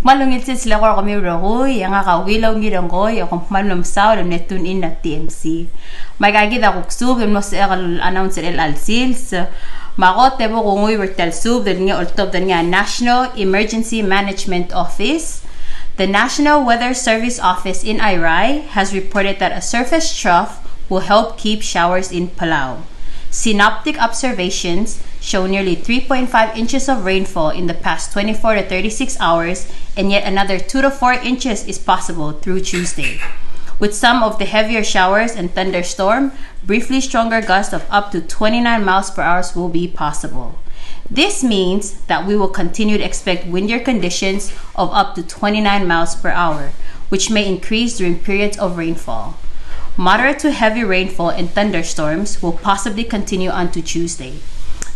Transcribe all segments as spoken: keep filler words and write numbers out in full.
Kmal ungil sils el eko er kemiu el rokui, e ngak a Willow Ngirengkoi, e kom kmal mesaul el mle tune in er a T M C. Me aika kid a kuk subed el mlo sebechek el announce er chelecha el sils. Me a kot e bo kunguiu er tia el subed el ngii a oltobed er ngii a National Emergency Management Office. The National Weather Service Office in Airai has reported that a surface trough will help keep showers in Palau. Synoptic observations show nearly three point five inches of rainfall in the past twenty-four to thirty-six hours, and yet another two to four inches is possible through Tuesday, with some of the heavier showers and thunderstorm. Briefly stronger gusts of up to twenty-nine miles per hour will be possible. This means that we will continue to expect windier conditions of up to twenty-nine miles per hour, which may increase during periods of rainfall. Moderate to heavy rainfall and thunderstorms will possibly continue onto Tuesday.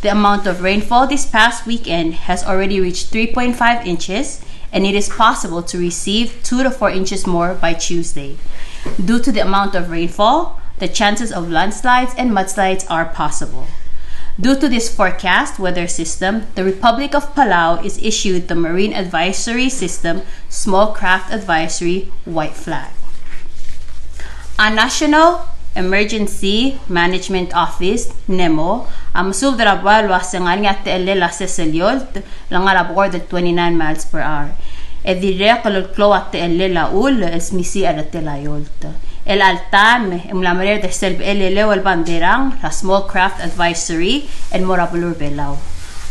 The amount of rainfall this past weekend has already reached three point five inches, and it is possible to receive two to four inches more by Tuesday. Due to the amount of rainfall, the chances of landslides and mudslides are possible. Due to this forecast weather system, the Republic of Palau is issued the Marine Advisory System Small Craft Advisory White Flag. A National Emergency Management Office, NEMO, a mesubed er a buai el uase ng ngar er ngii a techellel a sesei el eolt el ngar er a bekord el twenty-nine miles per hour. E dirrek el klou a techellel a chull el smisichii a rechad er a eolt. El alta me ng mla merreder er sel bechel el eou el banderang er a Small Craft Advisory el mo er a beluu er a Belau.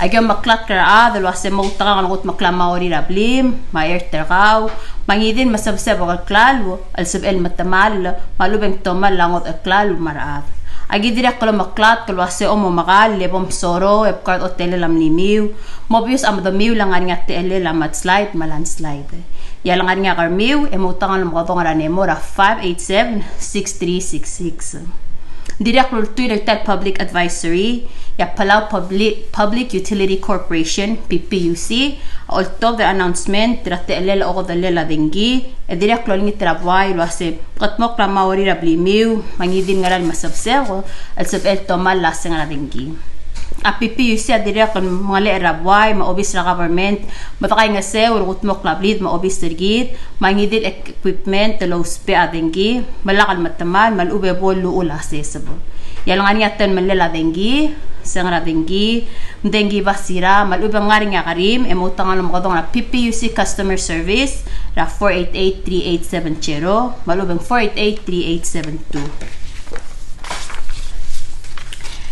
Aki omeklatk er a rechad el uase moutekangel el kudmeklii a maurir a blim me a earth er kau, me a ngii di el mesebsebek el klalo el sebechel metemall, me a lechub e ng tomall a ngodech el klalo me a rechad. Aki dirrek el omeklatk el uase chomomekall e bo msoro e bkar a otelel a mlimiu, mobius a medemiu el ngar er ngii a techellel a mudslide me a landslide. E a lengar er ngii a kermiu e moutekangel el mekedong er a NEMO er a five eight seven, six three six six. Dirrek el ultuil er tia el public advisory, e a Palau Public, Public Utility Corporation, P P U C, a oltobed er a announcement er a techellel a okedellel a dengki, e dirrek el olengit er a buai el uase kudmokl a maurir a blimiu me a ngii di el ngera el mesebsebek el sebechel tomall a sengk er a dengki. A P P U C a dirrek el mengelechel er a buai me a obis er a government me dekaingeseu el kudmokl a blid me a obis er kid me a ngii di el equipment el ousbech a dengki me lak el metemall me a lechub e bo lluchul a sesebek. E a lengar er ngii a telemellel a dengki, sengk er a dengki, dengki basira, me a lechub e ng ngar er ngii a kerim e moutekangel el mekedong er a P P U C Customer Service er a four eight eight three eight seven zero me a lechub e ng four eight eight three eight seven two.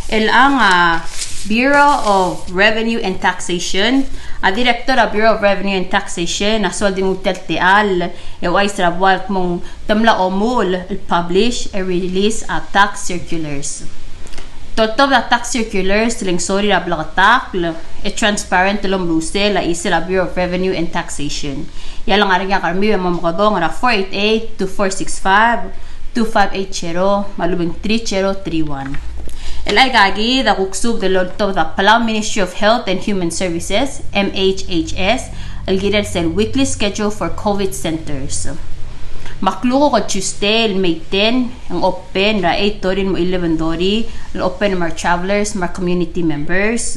Chelechang a Bureau of Revenue and Taxation, a Director er a Bureau of Revenue and Taxation a soal di nguu tia el techall e ouchais er a buai el kmo ng te mla omuchel el publish e release a tax circulars. Te oltobed a tax circulars el ng sorir a bleketakl e transparent el omeluusel a chisel a Bureau of Revenue and Taxation. E a lengar er ngii a kermiu e mo mekedong er a four eight eight two four six five, two five eight zero, me a lechub e ng three zero three one. El aika kid a kuk subed el oltobed a Palau Ministry of Health and Human Services, M H H S, el kirel sel weekly schedule for COVID centers. Me a klukuk el Tuesday el May ten, e ng open er a eight thirty el mo eleven thirty, el open me a re travelers me a re community members.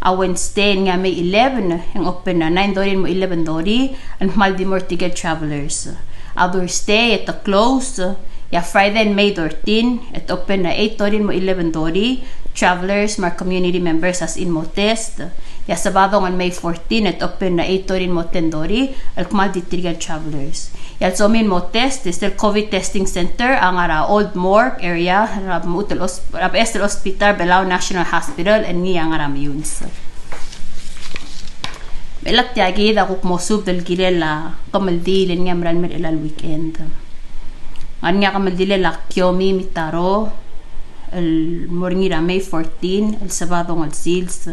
A Wednesday el ngii a May eleven, e ng open er a nine thirty el mo eleven thirty, el kmal di mo er tirke el travelers. A Thursday e te close, e a Friday el May thirteen e te open er a eight thirty el mo eleven thirty, travelers me a re community members a sebechir el mo test. E a Sabadong el May fourteen e te open er a eight thirty el mo ten thirty, el kmal di tirke el travelers. E a lsomiu el mo test e sel COVID testing center a ngar er a Old Morgue area er a lmuut el hos-, er a beches el hospital, Belau National Hospital, el ngii a ngar er a Meyuns. Me chelechang tia kid a kuk mo subed el kirel a kemeldiil el ngii a mera el mei er chelecha el weekend. Ng ngar er ngii a kemeldilel a Kiomi Mitaro el mo er ngii er a May fourteen el Sabadong el sils.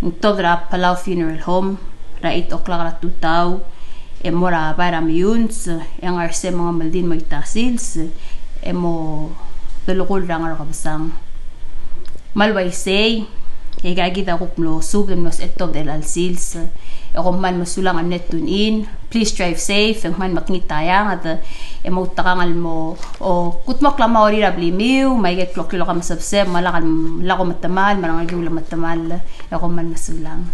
Ng tuobed er a Palau Funeral Home er a eight o'clock er a tutau e mo er a bai er a Meyuns, e ng ngar er sei me a kemeldiil el mo er a sils e mo delekull er a Ngerkebesang. Me a le uaisei, e aika kid a kuk mlo subed el mlo sebechel el tuobed er chelecha el sils. E kom kmal mesulang el mle tune in. Please drive safe, e ng kmal mekngit a eanged, e moutekangel el mo, o, kudmokl a maurir a blimiu, me aike el kloklir el okamesebseb, me a lak, lak ometemall, me a rengekiu el ometemall, e kom kmal mesulang.